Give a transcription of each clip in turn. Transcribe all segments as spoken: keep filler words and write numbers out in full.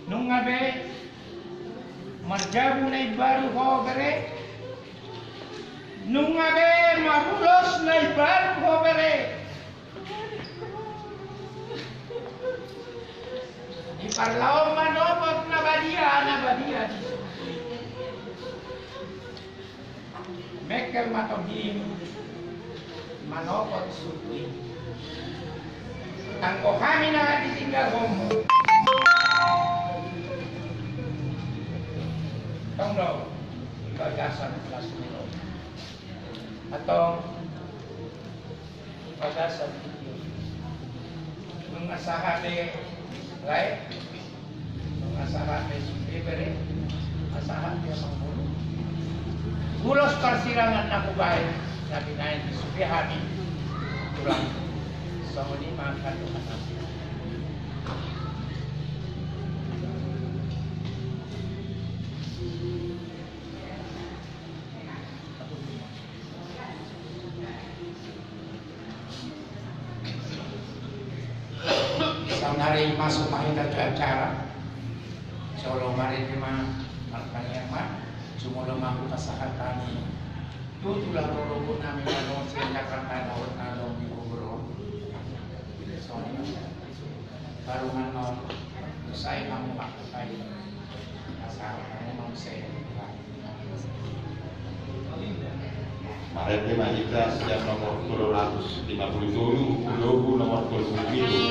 Nunga be marjabu na imbaru ho bere. Nunga be marulos na imbaru ho bere. Diparlahon ma nopot na badia, na badia di surgo i. Mengkel ma tondimi manopot surgo i. Anggo hami na ditinggalhonmu, tong do di bagasan las ni roha. Antong di bagasan video i. Nunga sahat be lae, nunga sahat be sude bere, nunga sahat be amangboru. Ulos parsirangan na hubaen na binaen di sude hami. Tulang, songon i ma angka dongan nami. Saonari masuk ma hita tu acara. Jolo marende ma, martangiang ma, jumolo ma hupasahat hami tu tulang rorobot nami na adong sian Jakarta, na adong di Bogor on. Songon i ma. Baru annon, sai hamu ma hupasahat. Marende ma hita sian nomor tolu ratus lima puluh tolu, buku nomor tolu puluh pitu.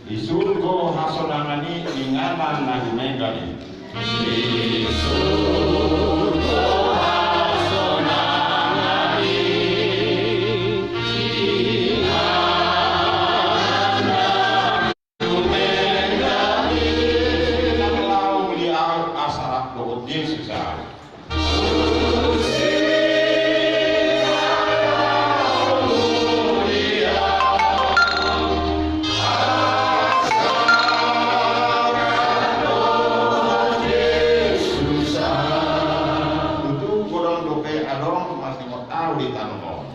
Di surgo hasonangan i, inganan na dumenggan i. Di surgo hasonangan i, inganan na dumenggan i. Nang laho di ahu asa rap dohot Jesus ahu. Tutu godang dope adong masingot ahu di tano on.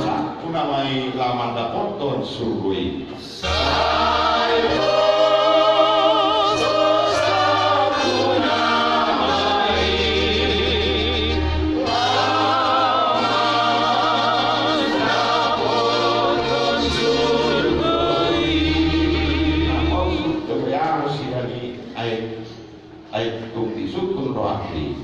Sahat tu na ma i laho mandapothon surgo i. Ai tung disungkun rohangki.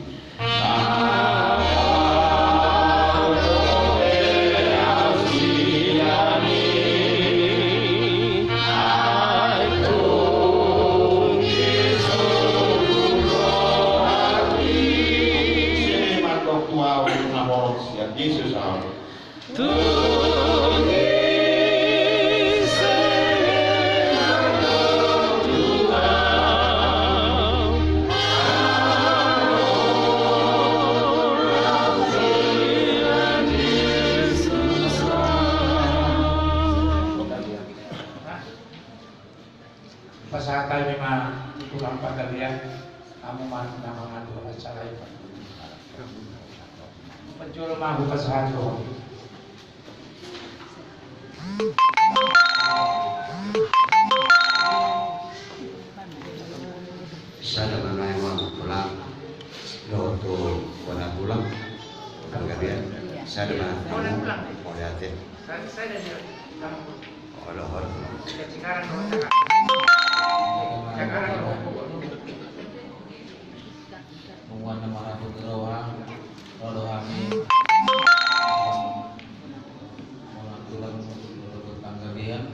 Sini mandok tu ahu na holong sian Jesus ahu. Pasahat hami ma tu tulang panggabean, hamu ma na mangatur acara i. Parjolo ma hupasahat roha. Sada ma nuaeng on tulang, dohot tu bona tulang panggabean, sada ma hamu mauliate. Olo, olo. Nunga na marapot roha, olo hami. Mauliate tu panggabean.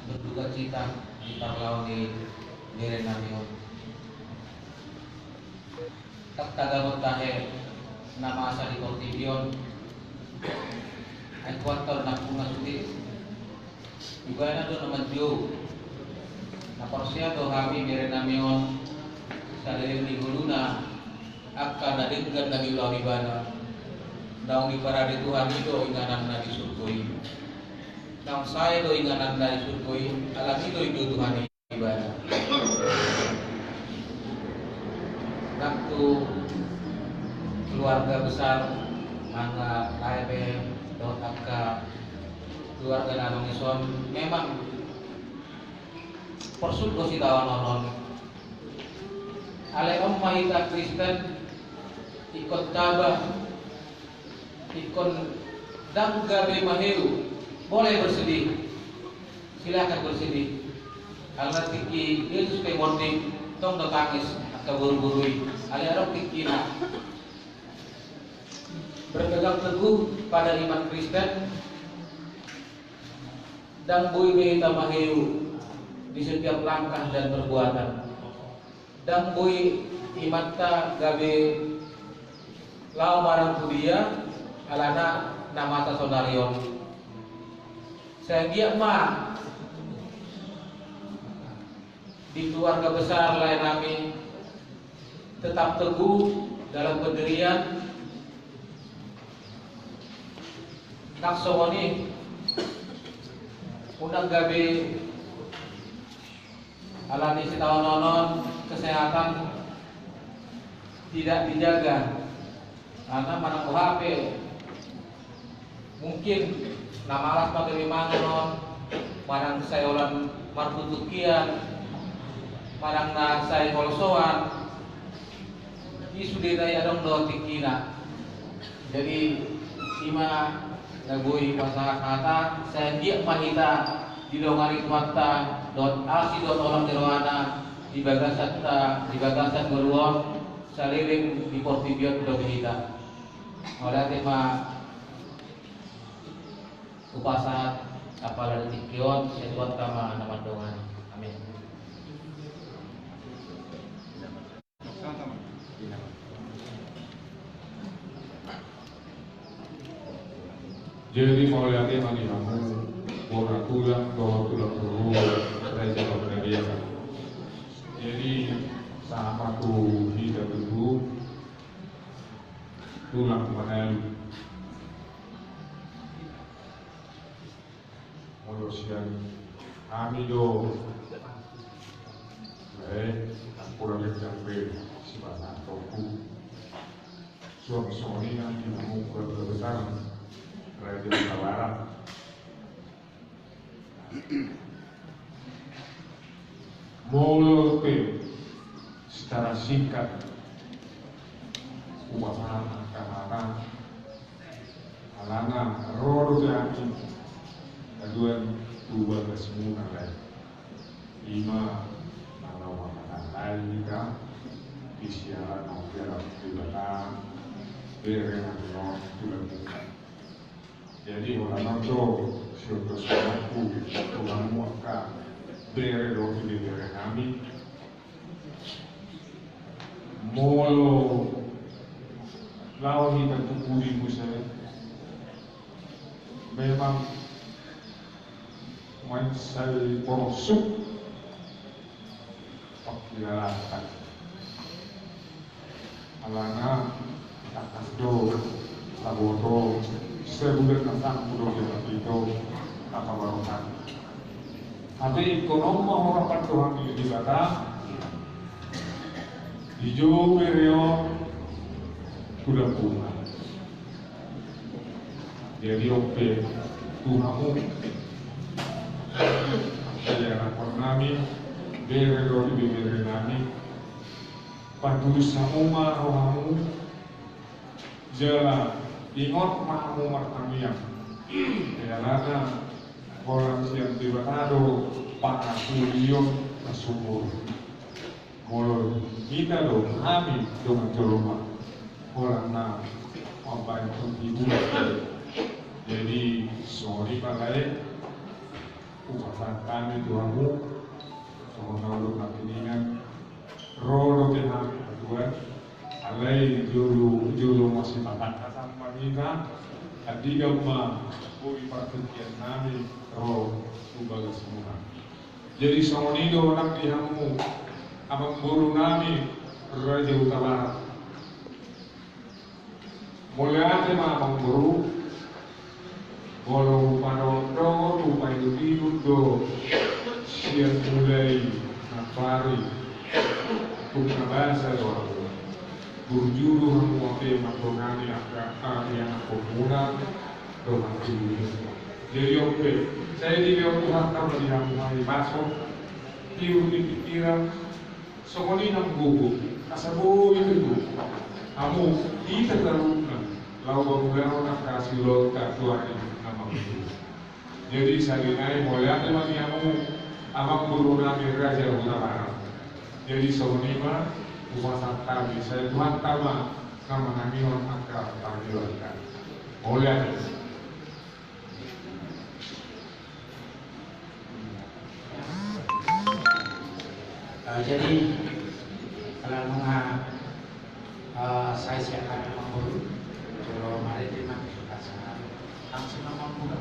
Berduka cita di parlao ni bere nami on. Ndang tagamon tahe na masa di portibi on. Ai tu antar na pungu sude. Ibana do na manjou. Na porsea do hami bere nami on saleleng ni ngoluna angka na denggan na niulahon ibana. Naung diparade Tuhan i do ingananna di surgo i. Naung sae do ingananna di surgo i, alani do indo Tuhan i ibana. Nang tu keluarga besar, Mangga, Lae, dohot angka keluarga na adong dison, memang porsuk do sitaonon on. Alai on ma hita Kristen, ingkon taba, ingkon ndang gabe maheu. Boleh bersedih, silakan bersedih. Alana tingki Yesus pe monding, tong do tangis angka boruboru i. Alai adong tingkina. Berpegang teguh pada iman Kristen, ndang boi be hita maheu di setiap langkah dan perbuatan. Ndang boi imanta gabe laho marang tu dia, alana na masa saonari on. Sai anggiat ma di keluarga besar lae nami tetap teguh dalam pendirian. Nang songon i, unang gabe alani sitaonon on kesehatan tidak dijaga. Karena manang boha pe, mungkin na malas ma gabe mangan on, manang sai holan marbutuk hian, manang na sai holsoan, i sudena i adong do tingkina. Jadi, i ma na boi pasahat hata, sai anggiat ma hita didongani Tuhanta dohot asi dohot holong ni rohana di bagasanta, di bagasan ngolu on, saleleng di portibi on dope hita. Mauliate ma hupasahat apala di tingki on, sian Tuhanta ma na mandongani. Amin. Jadi mauliate ma di hamu bona tulang dohot tulang boru Raja Panggabean. Jadi sama tu hita tutu tulang manalu. Molo sian hami do, eh, ampura legang be sibana tongku. Suang songon i nang di hamu keluarga besar Raja Hutabarat. Molo pe secara singkat hupasahat angka hata, alana ro dope hami haduan tu bagasmuna lae. I ma na laho marhatahai hita di siala na hujalo Debata bere nami on tu lamuna. Jadi holan on do sian tontusaonku tu hamu angka bere dohot ibebere nami. Molo laho hita tu pudi muse, memang mansai porsuk pangkilalatan. Alana tangkas do taboto, sabulan na salpu do hita marhite angka barotan. Hape ingkon on ma harapan tu hami di Debata, dijou bere on tu lambungna. Jadi on pe tu hamu, angka ianakhon nami, bere dohot ibebere nami, patulus hamu ma rohamu, jala ingot ma hamu martangiang. Alana holan sian Debata do pangasulion na sumurung. Molo hita do, hami dongan jolma, holan na mambahen tingki i. Jadi songon i ma lae, hupasahat hami tu hamu, songon na olo nangkiningan, ro dope hami haduan, alai jolo, jolo masipatangkasan ma hita, andigan ma boi partingkian nami ro tu bagasmuna. Jadi songon i do nang di hamu amangboru nami Raja Hutabarat. Mauliate ma amangboru. Molo hupadohot dohot, hupaidut-idut do sian mulai nampari tung na basa do hamu. Burju do hamu ate mandongani angka ianakhonmuna dohot tubuhmuna. Jadi on pe, sai dilehon Tuhanta ma di hamu hahipason, tiur ni pikiran, songon i nang gogo, asa boi tutu hamu, hita saluhutna, laho mangulahon angka siulaonta tu ari na mangolu. Jadi sahali nai mauliate ma di hamu amangboru nami Raja Hutabarat. Jadi songon i ma hupasahat hami, sai Tuhanta ma na manangihon angka pangidoanta. Mauliate. Eh, jadi, kalau nunga, eh, sai sian hami amangboru, jolo marende ma, asa langsung amangboru.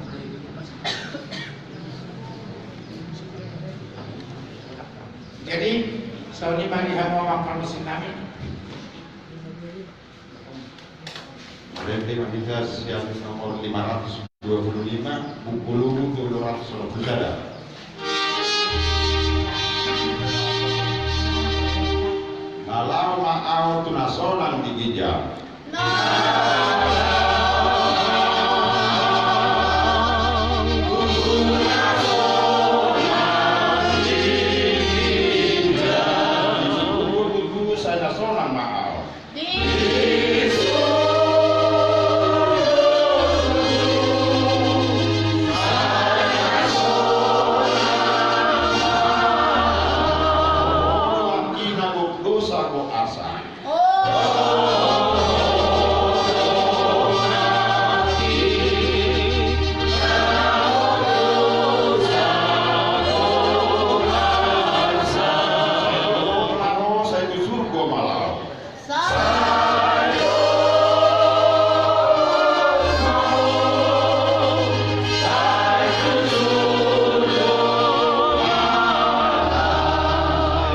Jadi, songon i ma di hamu amang parmusik nami. Marende ma hita sian nomor lima ratus dua puluh lima, buku luhut dua ratus dua puluh sada. Na laho ma ahu tu na sonang di ginjang. Sai na sonang ma ahu. Dosa do asa. Sai tu surgo ma laho. Sai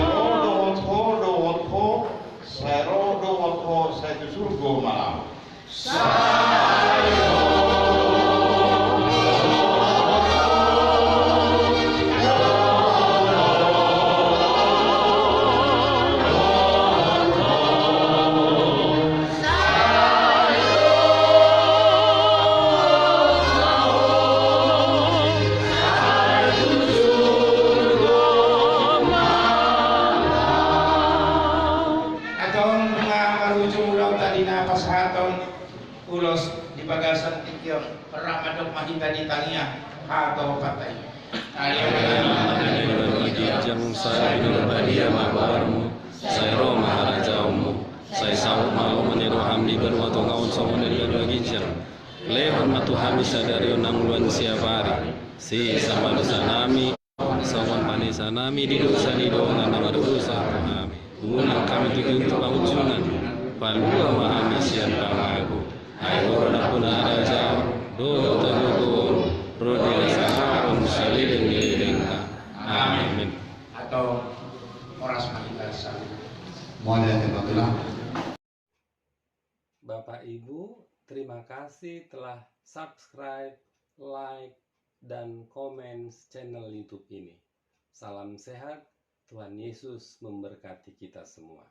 ro dohot ho, dohot ho, sai ro dohot ho, sai tu surgo ma laho. Antong nunga marujung ulaonta di na pasahaton ulos di bagasan tingki on, rap mandok ma hita di tangiang hatopanta i. Amen. Amen. Ginjang, sai pinarbadia ma goarmu, sai ro ma harajaonmu, sai saut ma lomo ni roham di banua tonga on songon na di banua ginjang. Lehon ma tu hami sadari on hangoluan siapari. Sesa ma dosanami, songon panesanami di dosa ni dongan na mardosa tu hami. Unang hami togihon tu pangunjunan, palua ma hami sian pangago. Ai Ho do nampuna harajaon dohot hagogoon, ro di hasangapon saleleng ni lelengna. Amen. Antong horas ma hita saluhut. Mauliate ma tulang. Bapak Ibu, terima kasih telah subscribe, like, dan komen channel YouTube ini. Salam sehat, Tuhan Yesus memberkati kita semua.